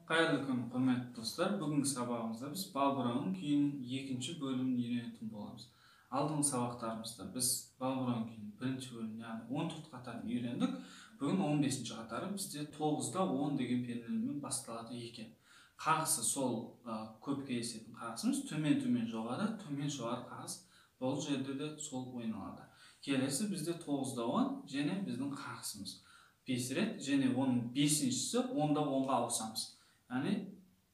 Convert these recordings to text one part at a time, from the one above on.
Қайырлы күн, құрметті достар. Бүгінгі сабағымызда біз балбырауын күйінің екінші бөлімін үйренетін боламыз. Алдыңғы сабақтарымызда біз балбырауын күйінің бірінші бөлімін, яғни 14 қатарын үйрендік. Бүгін 15-ші қатары бізде 9-да 10 деген пернелермен басталады екен. Қағысы сол көп кездесетін қағысымыз төмен төмен жоғары, төмен жоғары қағыс. Бұл жерде де сол ойналады. Келесі бізде 9-да 10 және біздің қағысымыз 5 рет және оның 5-шісі 10-да 10-ға ауысамыз. Яғни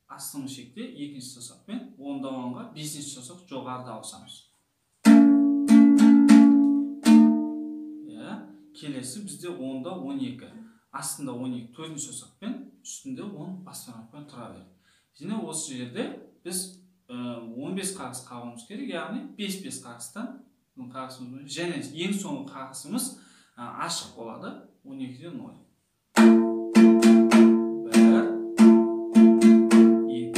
астыңғы шекте екінші саусақпен 10-да 10-ға 5-ші саусақ жоғарыда ауысамыз. Келесі бізде 10-да 12. Астында 12 төртінші саусақпен, үстінде 10 бас бармақпен тұра береді. Және осы жерде біз 15 қағыс қағуымыз керек, яғни 5-5 қағыстан қағысымыз және ең соңғы қағысымыз ашық болады, 12-де 0. 1 2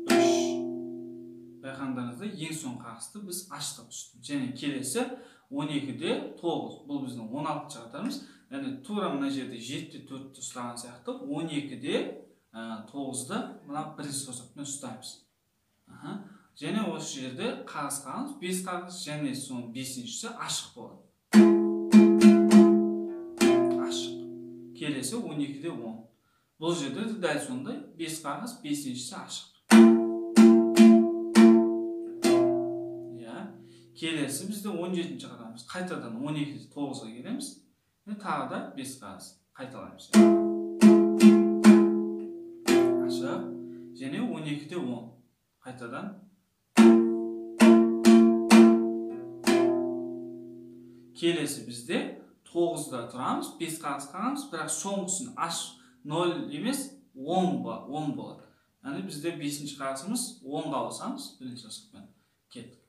3. Байқаңдарыңызда ең соңғы қағысты біз аштық үстін. Және келесі 12-де 9. Бұл біздің 16-шы қатарымыз. Яғни тура мына жерде 7-де 4-ті ұстаған сияқты 12-де 9-ды мына бірінші саусақпен ұстаймыз. Және осы жерде қағыс қағамыз, 5 қағыс және соның 5-шісі ашық болады. Ашық. Келесі 12-де 10. Бұл жерде де дәл сондай 5 қағыс, 5-шісі ашық. Келесі бізде 17-ші қатарымыз. Қайтадан 12-де 9-ға келеміз. Тағы да 5 қағыс қайталаймыз. Ашық. Және 12-де 10. Қайтадан. Келесі бізде 9-да тұрамыз, 5 қағыс қағамыз, бірақ соңғысын аш 0 емес, 10 болады. Яғни бізде 5-ші қағысымыз 10-ға ауысамыз, бірінші саусақпен. Кеттік.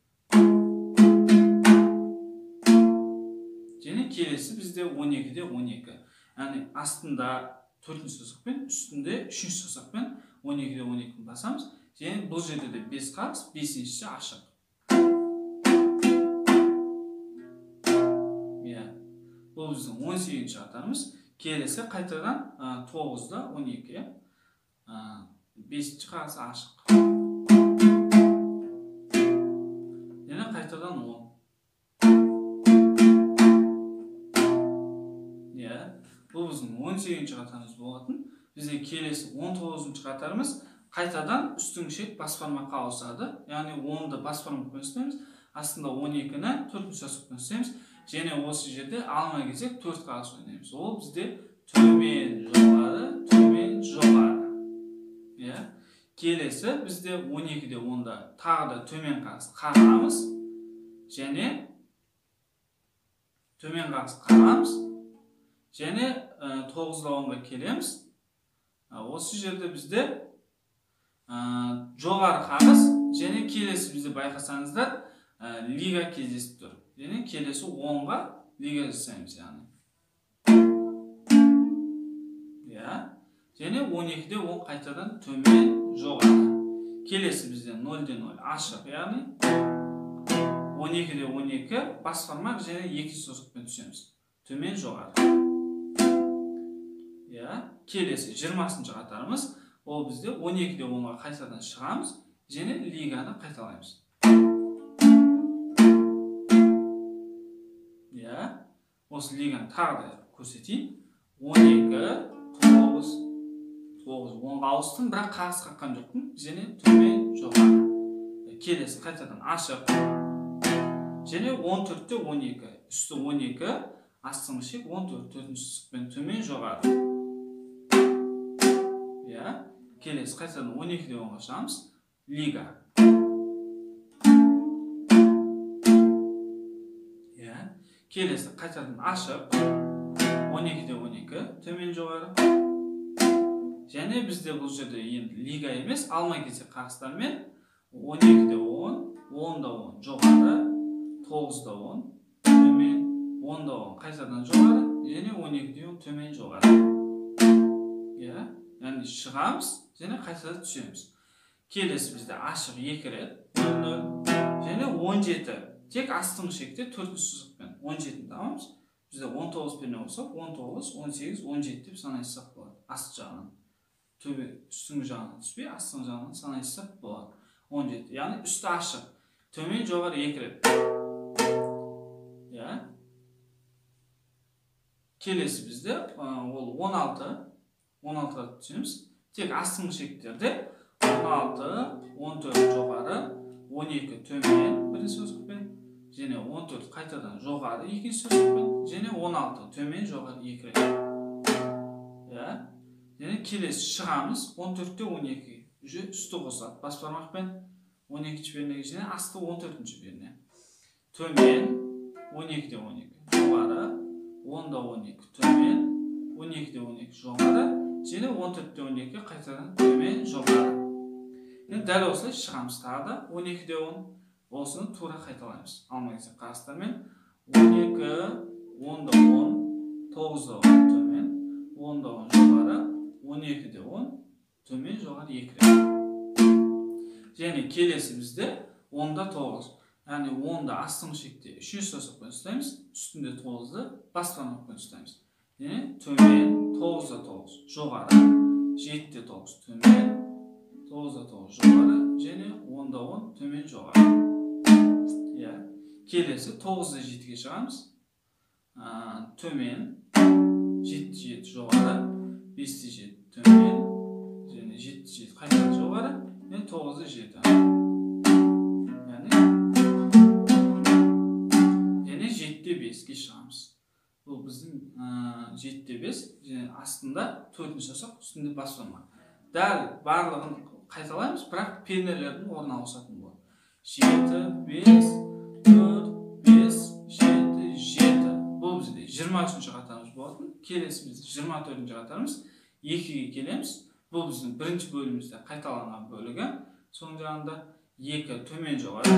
Және келесі бізде 12-де 12. Яғни астында 4-ші саусақпен, үстінде 3-ші саусақпен 12-де 12-ні басамыз. Және бұл жерде де 5 қағыс, 5-шісі ашық. Бұл біздің 18-ші қатарымыз. Келесі қайтадан 9-да 12. 5-ші қағысы ашық. Және қайтадан 10. Бұл біздің 18-ші қатарымыз болатын. Бізде келесі 19-шы қатарымыз қайтадан үстіңгі шек бас бармаққа ауысады. Яғни 10-ды бас бармақпен ұстаймыз, астында 12-ні 4-ші саусақпен ұстаймыз. Және осы жерде алма кезек 4 қағыс ойнаймыз. Ол бізде төмен жоғары, төмен жоғары. Келесі бізде 12-де 10-да тағы да төмен қағыс қағамыз. Және төмен қағыс қағамыз. Және 9-да 10-ға келеміз. Осы жерде бізде жоғары қағыс және келесі бізде байқасаңыздар лига кездесіп тұр. Және келесі 10-ға лига жасаймыз, яғни. Және 12-де 10 қайтадан төмен жоғары. Келесі бізде 0-де 0 ашық, яғни 12-де 12 бас бармақ және екінші саусақпен түсеміз. Төмен жоғары. Келесі 20-шы қатарымыз, ол бізде 12-де 10-ға қайтадан шығамыз және лиганы қайталаймыз. Осы лиганы тағы да көрсетейін. 12, 9, 9, 10-ға ауыстым, бірақ қағыс қаққан жоқпын. Және төмен жоғары. Келесі қайтадан ашық. Және 14-те 12. Үсті 12, астыңғы шек 14, төртінші саусақпен төмен жоғары. Келесі қайтадан 12-де 10-ға шығамыз. Лига. Келесі қайтадан ашып, 12-де 12, төмен жоғары. Және бізде бұл жерде енді лига емес, алма кезек қағыстармен 12-де 10, 10-да 10 жоғары, 9-да 10, төмен, 10-да 10 қайтадан жоғары, және 12-де 10 төмен жоғары. Яғни шығамыз және қайтадан түсеміз. Келесі бізде ашық 2 рет, 0-0 және 17. Тек астыңғы шекте 4-ші саусақпен 17-ні табамыз. Бізде 19 перне болса, 19, 18, 17 деп санайсақ болады. Аст жағынан. Төбе үстіңгі жағынан түспей, астыңғы жағынан санайсақ болады. 17. Яғни үсті ашық. Төмен жоғары 2 рет. Иә. Келесі бізде ол 16. 16-ға түсеміз. Тек астыңғы шектерде 16, 14 жоғары, 12 төмен бірінші саусақпен, және 14 қайтадан жоғары екінші саусақпен, және 16 төмен жоғары 2 рет. Иә. Және келесі шығамыз 14-те 12. Уже үсті қосады бас бармақпен 12-ші пернеге және асты 14-ші перне. Төмен 12-де 12 жоғары, 10-да 12 төмен, 12-де 12 жоғары, және 14-те 12 қайтадан төмен жоғары. Енді дәл осылай шығамыз тағы да 12-де 10. Осыны тура қайталаймыз. Алма-кезек қағыстармен 12, 10-да 10, 9-да 10 төмен, 10-да 10 жоғары, 12-де 10 төмен жоғары 2 рет. Және келесі бізде 10-да 9. Яғни 10-да астыңғы шекте 3-ші саусақпен ұстаймыз, үстінде 9-ды бас бармақпен ұстаймыз. Және төмен 9-да 9 жоғары, 7-де 9 төмен, 9-да 9 жоғары, және 10-да 10 төмен жоғары. Иә. Келесі 9-да 7-ге шығамыз. Төмен 7-де 7 жоғары, 5-те 7 төмен, және 7-де 7 қайтадан жоғары, және 9-да 7. Яғни және 7-де 5-ке шығамыз. Бұл біздің 7-де 5, және астында 4-ші саусақ, үстінде бас бармақ. Дәл барлығын қайталаймыз, бірақ пернелердің орны ауысатын болады. 7, 5, 4, 5, 7, 7. Бұл бізде 23-ші қатарымыз болатын. Келесі бізде 24-ші қатарымыз. 2-ге келеміз. Бұл біздің бірінші бөлімімізде қайталанған бөлігі. Соның жағында 2 төмен жоғары,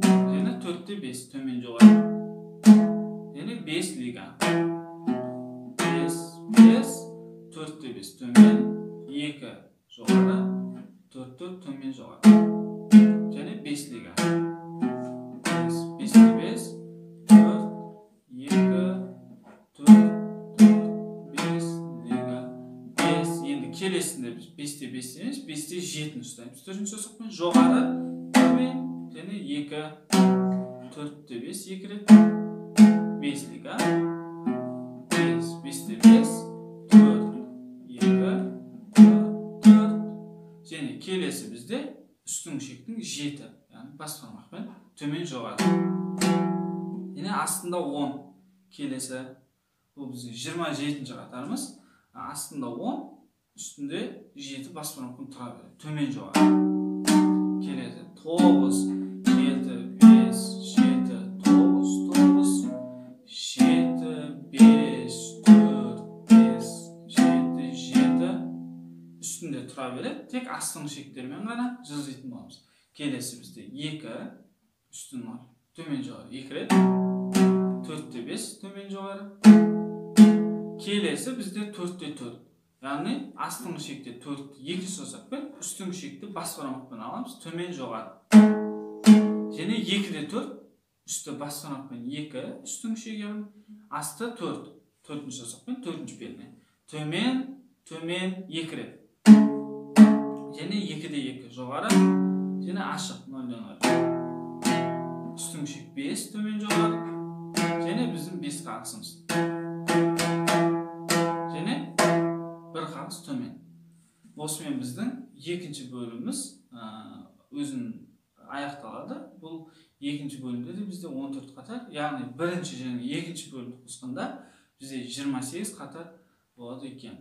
және 4-те 5 төмен жоғары, және 5 лига. 5, 5, 4-те 5 төмен, 2 жоғары, 4, 4 төмен жоғары, және 5 лига. 5, 5-те 5, 4, 2, 4, 4, 5 лига, 5. Енді келесінде біз 5-те 5 емес, 5-те 7-ні ұстаймыз. 4-ші саусақпен жоғары, төмен, және 2, 4-те 5 2 рет, 5 лига, 5, 5-те 5, 4, 2, 4, 4. Және келесі бізде үстіңгі шектің 7, яғни бас бармақпен төмен жоғары. Және астында 10. Келесі бұл біздің 27-ші қатарымыз. Астында 10, үстінде 7 бас бармақпен тұра береді. Төмен жоғары. Келесі 9, 7, 5, 7, 9, 9, 7, 5, 4, 5, 7, 7. Үстінде тұра береді. Тек астыңғы шектермен ғана жылжитын боламыз. Келесі бізде 2, үстін төмен жоғары 2 рет, 4-те 5 төмен жоғары. Келесі бізде 4-те 4. Яғни астыңғы шекте 4-ті 2 саусақпен, үстіңгі шекті бас бармақпен аламыз, төмен жоғары. Және 2-де 4, үсті бас бармақпен 2, үстіңгі шек яғни, асты 4, 4-ші саусақпен 4-ші перне. Төмен, төмен 2 рет. Және 2-де 2 жоғары, және ашық 0-ден 0. Үстіңгі шек 5 төмен жоғары, және біздің 5 қағысымыз. Және 1 қағыс төмен. Осымен біздің екінші бөліміміз өзін аяқталады. Бұл екінші бөлімде де бізде 14 қатар, яғни бірінші және екінші бөлімді қосқанда бізде 28 қатар болады екен.